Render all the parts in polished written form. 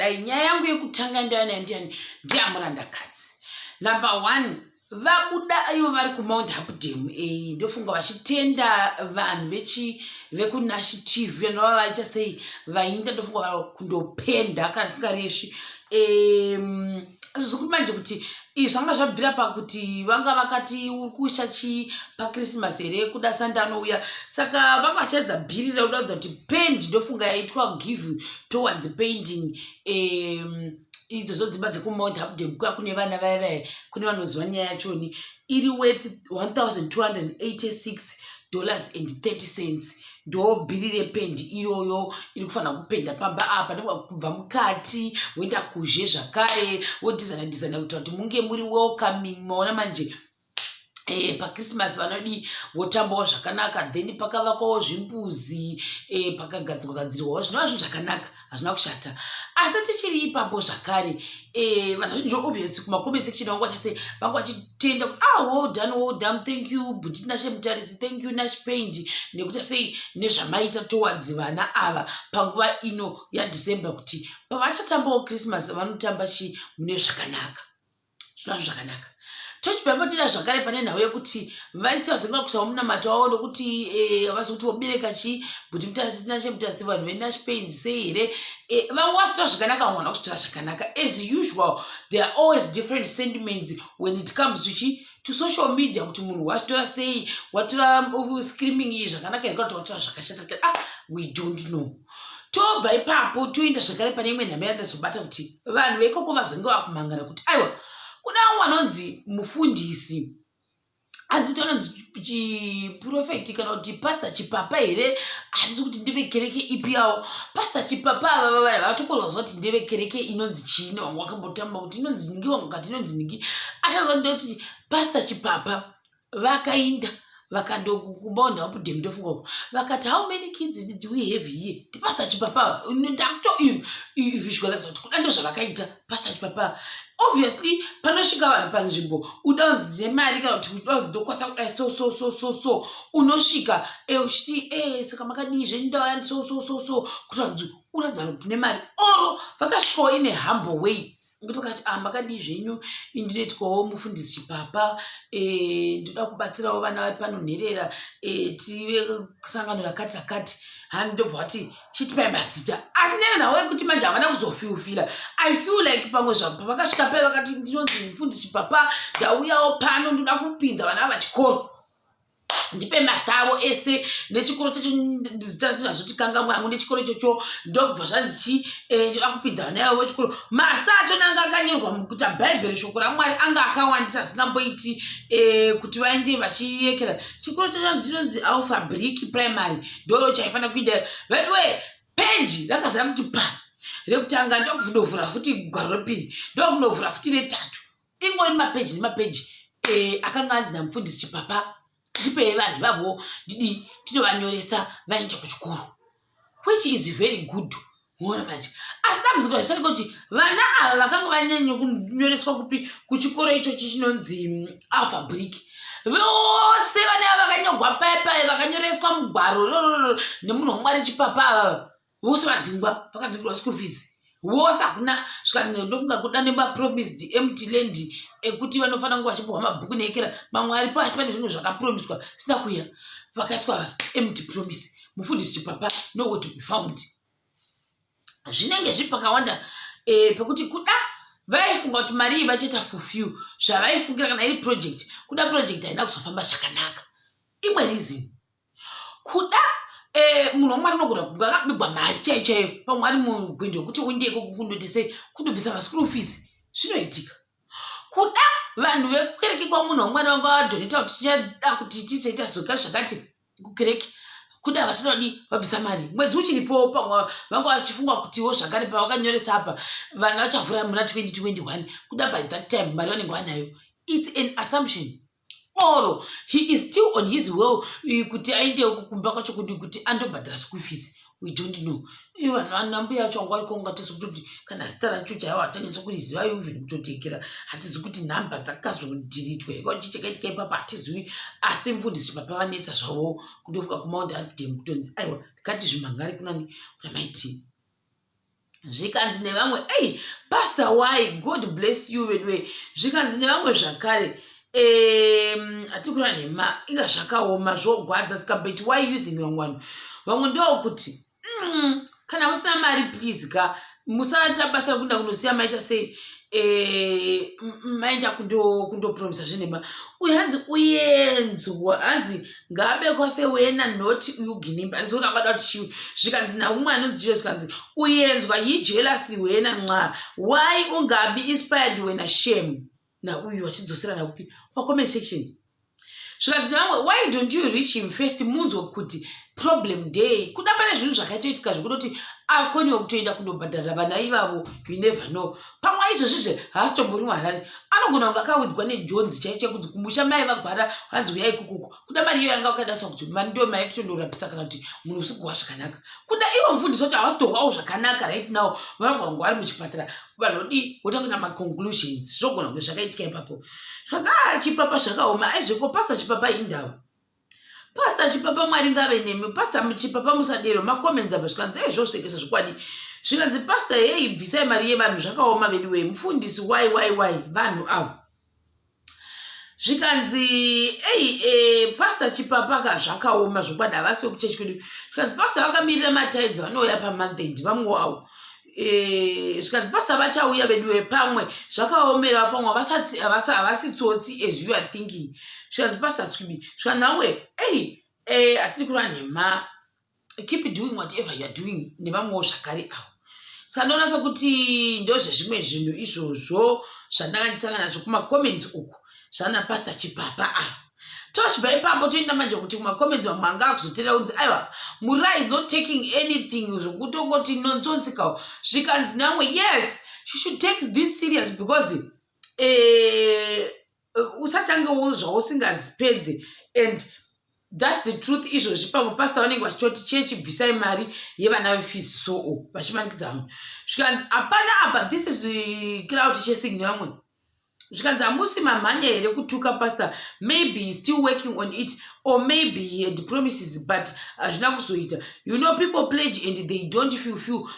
kudai. Nyaya yangu yekutanga ndiyani ndiyani ndiyamurandakadzi. Number one, vabuda ivo vari kuMount Hampden, ndofunga vachitenda vanhu vechi vekuNash TV vanova vaita sei, vainda ndofunga kundopenda kana singaresvi. Zvikuti manje kuti izvi zvanga zvabvira pakuti vanga vakati uri kusha chii paChristmas here, kuda Santa anouya. Saka vanga vachiratidza bhiri rekudaudza kuti pendi ndofunga yaitwa give towards painting idzodzo dzimba dzekuMount Hampden, kuya kune vana vaya vaya, kune vanoziva nyaya yachoni, iri worth $1286 and 30 cents. Ndo bhiri rependi iyoyo iri kufanira kupenda pamba apa, kubva mukati woenda kuzhe zvakare, wodhizana dhizana kuitira kuti munge muri welcoming. Maona manje, paChristmas vanodi votambawo zvakanaka. Then pakavakwawo zvimbuzi, pakagadzirwa gadzirwawo, zvinova zvinhu zvakanaka, hazvina kushata. Asi tichiri ipapo zvakare, vanhu vazhinji obviously kumacomment section vangu vachase vanga vachitenda kuti, "Ah, well done, well done, thank you Bhuti Nashe Mutarisi, thank you Nash Paint nekuita sei nezvamaita towards vana ava panguva ino yaDecember, kuti pavachatambawo Christmas vanotamba chi mune zvakanaka." Zvinova zvakanaka. Tochibva patida zvakare pane nhau yekuti vaita zenga kusawo munamato wavo nokuti havasi kuti vobereka chi Bhuti Mutarisi, Tinashe Mutarisi, vanhu veNash Paint sei here. Vamwe vachitora zvakanaka, vamwe vana kuchitora zvakanaka. As usual, there are always different sentiments when it comes to chi to social media, kuti munhu wachitora sei, watora screaming iyi zvakanaka here kana kuti watora zvakashata. Ah, we don't know. Tobva ipapo toenda zvakare pane imwe nhamba yandazobata kuti vanhu veikoko vazonge vakumhangana kuti aiwa, kuna vamwe vanonzi mufundisi, hanzi kuti vanonzi chiprofeti kana kuti Pastor Chipapa here, handisi kuti ndevekereke ipi yavo. Pastor Chipapa ava vatokorwa kuti ndevekereke inonzi chii, nevamwe vakambotamba kuti inonzi ningi, vamwe kati inonzi ningi. Achaza ndekuti Pastor Chipapa vakainda vakandokumbawo Hampden ndofunga, vakati, "How many kids do we have here?" NdiPastor Chipapa. Ndakutovisualize kuti kuda ndozvavakaita Pastor Chipapa. Obviously panosvika vanhu panzvimbo, uda kunzi ndine mari kana kuti uda ndokwanisa kudai, so so so so so unosvika uchiti, "Saka makadii zvenyu? Ndauya so so so so," kuti vanzi uratidza kuti une mari. Oro vakasvikawo in a humble way, nekuti vakati, "Ah, makadii zvenyu? Indinoitwawo mufundisi Chipapa, ndoda kubatsirawo vana vari pano nherera, tive sangano rakati rakati." Hani ndobva vati, "Chitipai mazita." Asi nenhau yekuti manje havana kuzofilfila, I feel like pamwe pavakasvika pai vakati, "Ndinonzi mufundisi Chipapa, ndauyawo pano, ndoda kupinza vana vachikoro, ndipe mazita avo ese nechikoro chacho, zita razotikangamwa yangu nechikoro ichocho." Ndobva zvanzi chi, "Ndoda kupinza vana avo vechikoro." Mazita achona anga akanyorwa mukuita Bhaibheri, shoko raMwari, anga akawandisa asingamboiti kuti vaende vachiyekera. Chikoro chacho chinonzi Alpha Brick Primary, ndo chaifanira kuenda. Veduwe, peji rakazara kuti pa rekutanga, ndokundovhura futi gwaro repiri, ndokundovhura futi retatu, ingori mapeji nemapeji akanga anzi namufundisi Chipapa, "Ndipei vanhu ivavo, ndidi tinovanyoresa vaende kuchikoro," which is very good. Ona manje, asi dambudziko risati kuti vana ava vakanga vanyanya kunyoreswa kupi? Kuchikoro ichochi chinonzi Alpha Brick. Vose vana ava vakanyorwa paya paya, vakanyoreswa mugwaro rororo nemunhu waMwari Chipapa ava, vose vadzingwa, vakadzingirwa school fees vose, hakuna. Ndofunga kuda nemapromised empty land ekuti vanofanira kunge vachipiwa mabhuku neekera mamwe aripo, asi pane zvimwe zvakapromiswa sina kuya, vakaiswa empty promise. Mufundisi Chipapa nowhere to be found. Zvinenge zviri pakawanda pekuti kuda vaifunga kuti mari iyi vachaita fulfill zvavaifungira kana iri project, kuda project haina kuzofamba zvakanaka. Imwe reason, kuda munhu waMwari unogona kunge akabigwa mari chaiyo chaiyo, pamwe ari mugwendo wekuti uende ikoko kundoita sei, kundobvisa maschool fees, zvinoitika. Kuda vanhu vekukereke kwamunhu waMwari vanga vadonata kuti tichada kuti tizoita zoka zvakati kukereke, kuda vasati vadi vabvisa mari mwedzi uchiripo, pamwe vanga vachifunga kutiwo zvakare pavakanyoresa apa vana vachavhura muna 2021, kuda by that time mari vanenge vanayo. It's an assumption, or he is still on his way kuti aende kumba kwacho kuti andobhadhara school fees. We don't know. Vanhu vanambuya vacho vanga variko, ungatese kutoti kana zita racho chaivo hatanyatsa kuriziva, even kutotekera hatizi kuti nhamba dzakazodhiritwa here, chii chakaitika ipapo hatizivi. Asi mufundisi Papa vanetsa zvavo kundofuka kuMount Hampden, kutonzi aiwa, kati zvimhangari kunani, kuna Maiti. Zvikanzi nevamwe, ei, pastor, why? God bless you veduwe. Zvikanzi nevamwe zvakare, hatikura nhema, inga zvakaoma, zvogwadza, saka but why using vamwe vanhu? Vamwe ndokuti, kana musina mari, please ka, musaita basa rekuenda kundosiya maita sei, maenda kundopromisa zvenhema. Uyu hanzi uyenzwa, hanzi ngaabekwa wena noti uyu Ginimbi andizoti angada kuti chiwi. Zvikanzi naumwe anonzi chiwe, zvikanzi uyenzwa yijealousy wena, nxa, why ungabi inspired wena? Shame. Nauyu vachidzosera nakupi? Pacomment section. Zvikanzi nevamwe, why don't you reach him first, munzwe kuti problem day? Kuda pane zvinhu zvakaitoitika zvekutoti akoniwa kutoenda kundobhadharira vana ivavo. You never know, pamwe izvozvizve haasitombori muHarare, anogona kunge akawidzwa nejones chaicho kuti kumusha mai vagwara, hanzi uyai kukuku. Kuda mari iyo yanga wakadaswa kuti mari ndiyo mari yekutondorapisa, kana kuti munhu usikuhwa zvakanaka. Kuda ivo mufundisi wacho havasitohwawo zvakanaka right now, vanogona kunge vari muchipatara, vanodii, wotanga kuita maconclusions. Zvogona kunge zvakaitika ipapo. Zvanzi, a Chipapa, zvakaoma. Aizveko Pastor Chipapa, indava Pastor Chipapa, Mwari ngave nemi. Pastor Chipapa, musadero. Macomments apa, zvikanzi, ei, zvosekesa zvokwadi. Zvikanzi, pastor, hei, bvisai mari yevanhu, zvakaoma vedu wei. Mufundisi, why, why, why vanhu avo? Zvikanzi, ei, Pastor Chipapa ka, zvakaoma zvokwadi, havasi vekuchechi kwedu. Zvikanzi, pastor vakamirira matithes, vanouya pamonth end, vamwe wavo. Zvikanzi, pastor vachauya veduwe, pamwe zvakaomera, pamwe havasi tsotsi as you are thinking. Zvikanzi, pastor swibi. Zvikanzi namwe, ei, hatiri kureva nhema, keep doing whatever you are doing. Nevamwewo zvakare avo. Saka ndoona sekuti ndozvezvimwe zvinhu izvozvo zvandanga ndisangana nazvo kumacomments uku, zvana Pastor Chipapa ava. Tochibva ipapo toenda manje kuti kumacomments vamwe anga akuzotera kunzi, aiwa, Murai is not taking anything, zvokutongoti nonsensical. Zvikanzi namwe, yes, she should take this serious because usatangewo zvausingazipedze, and that's the truth. Izvozvi pamwe pastor vanenge vachitoti, chechi, bvisai mari yevana vefees, so vachimanikidza vanhu. Zvikanzi, hapana apa, this is the clout chasing. Nevamwe zvikanzi, hamusi mamhanya here kutuka pastor? Maybe he still working on it, or maybe he had promises but hazvina kuzoita. You know people pledge and they don't fulfill.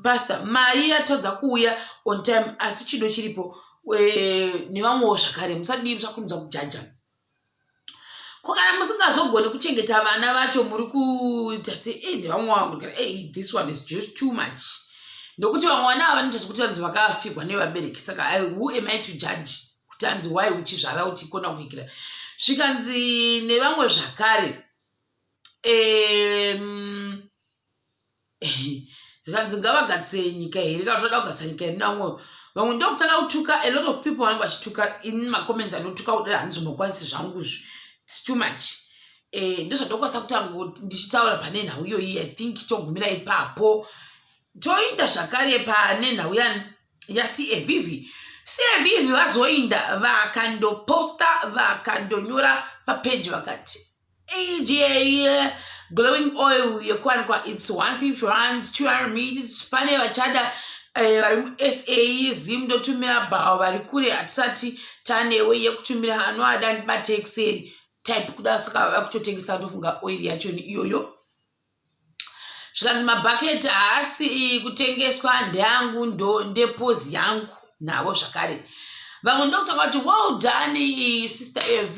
Pastor, mari yatadza kuuya on time, asi chido chiripo. Nevamwewo zvakare, musadii, musakurumidza kujaja. Ko kana musingazogoni kuchengeta vana vacho, muri kuita sei? Ndevamwe vangu, hey, this one is just too much, nokuti vamwe vana ava vanoita sekuti vanzi vakafigwa nevabereki. Saka who am I to judge kuti anzi why uchizvara uchikona kuikira? Zvikanzi nevamwe zvakare, zvikanzi, ngavagadzise nyika here? Kana toda kugadzisa nyika yedu namwe vamwe ndokutanga kutuka. A lot of people vanenge vachituka in macomments, anotuka kudai, handizombokwanisi zvangu izvi, it's too much. Ndozvandokwanisa kutanga ndichitaura pane nhau iyoyi. I think togumira ipapo, toenda zvakare pane nhau yaCAVV. CAVV vazoinda vakandoposta, vakandonyora papeji, vakati AGA glowing oil yekuwanikwa, it's 150 rands, 200 meters. Pane vachada, vari muSA, Zim, ndotumira bhawa. Vari kure hatisati tanewe yekutumira, anoada ndibatei kuseri type kuda. Saka vakutotengesa, ndofunga oil yacho iyoyo. Zvikanzi, mabhaketi haasi kutengeswa, ndeangu, ndo ndepozi yangu navo zvakare. Vamwe ndokutanga kuti, well done, Sister Ev,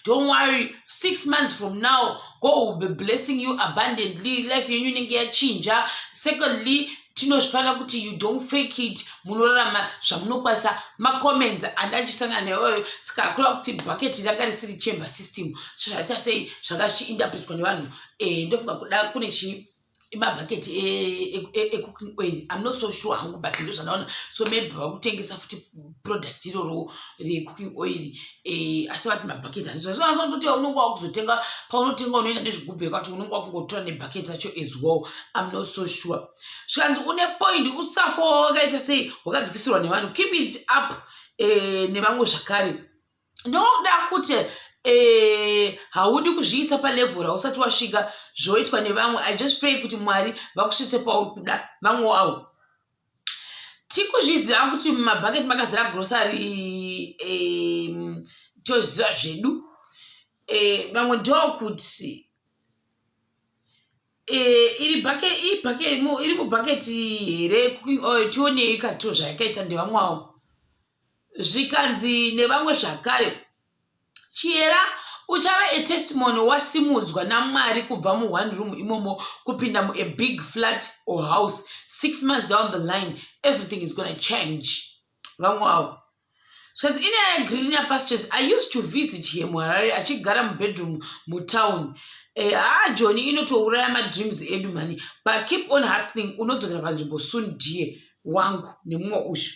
don't worry, 6 months from now God will be blessing you abundantly, life yenyu inenge yachinja. Secondly, tinozvifanira kuti you don't fake it, munorarama zvamunokwanisa. Macomments andachisangana nevayo. Saka hakureva kuti bhaketi ranga risiri chamber system, zvaita sei, zvakazvichiinterpretwa nevanhu. Ndofunga kuda kune chii, mabhaketi ecooking oil, I'm not so sure hangu, but ndo zvandaona. So maybe vakutengesa futi product iroro recooking oil, asi vati mabhaketi handizototi unonge wakuzotenga, paunotenga unoenda nezvigubhu ekati unonge wakungotora nebhaketi racho as well. I'm not so sure. Zvikanzi, une point, usafa wakaita sei, wakadzikisirwa nevanhu, keep it up. Nevamwe zvakare, ndoda kuti haudi kuzviisa palevel rausati wasvika, zvoitwa nevamwe. I just pray kuti Mwari vakusvitse pauri kuda. Vamwewo avo, tikuzviziva kuti mumabhaketi makazara grocery, toziva zvedu. Vamwe ndokuti Iri bhake ibhake iri mubhaketi here cooking oil? Tionei katiro zvayakaita ndevamwe avo. Zvikanzi nevamwe zvakare, Chiyera, uchava a testimony wasimudzwa naMwari kubva muone room imomo kupinda mua big flat or house. 6 months down the line, everything is gonna change. Vamwe avo. Zvikanzi, ine agree pastures. I used to visit here muHarare achigara mubedroom mutown. Haa, Joni inotouraya madreams edu mani, but keep on hustling, unodzokera panzvimbo soon dear wangu. Nemumwe uyu.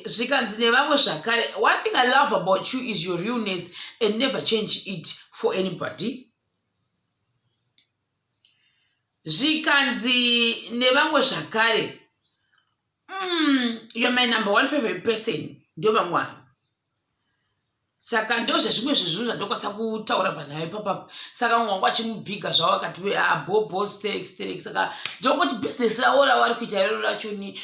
Zvikanzi nevamwe zvakare, one thing I love about you is your realness and never change it for anybody. Zvikanzi nevamwe zvakare, you're my number one favorite person. Ndio vamwe ava. Saka ndo zvezvimwe zvezvinhu zvandokwanisa kutaura panhau ipapapo. Saka vamwe vangu vachimubhiga zvavo, vakati abobo sterek sterek. Saka ndongoti bhizinesi ravo ravari kuita iroro rachoni,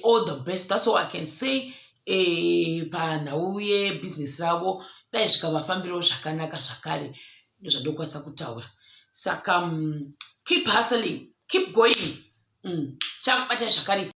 all the best. That's all I can say panhau yebhizinesi ravo. Dai zvikavafambirawo zvakanaka zvakare, ndozvandokwanisa kutaura. Saka keep hustling, keep going. Chakubatai zvakare.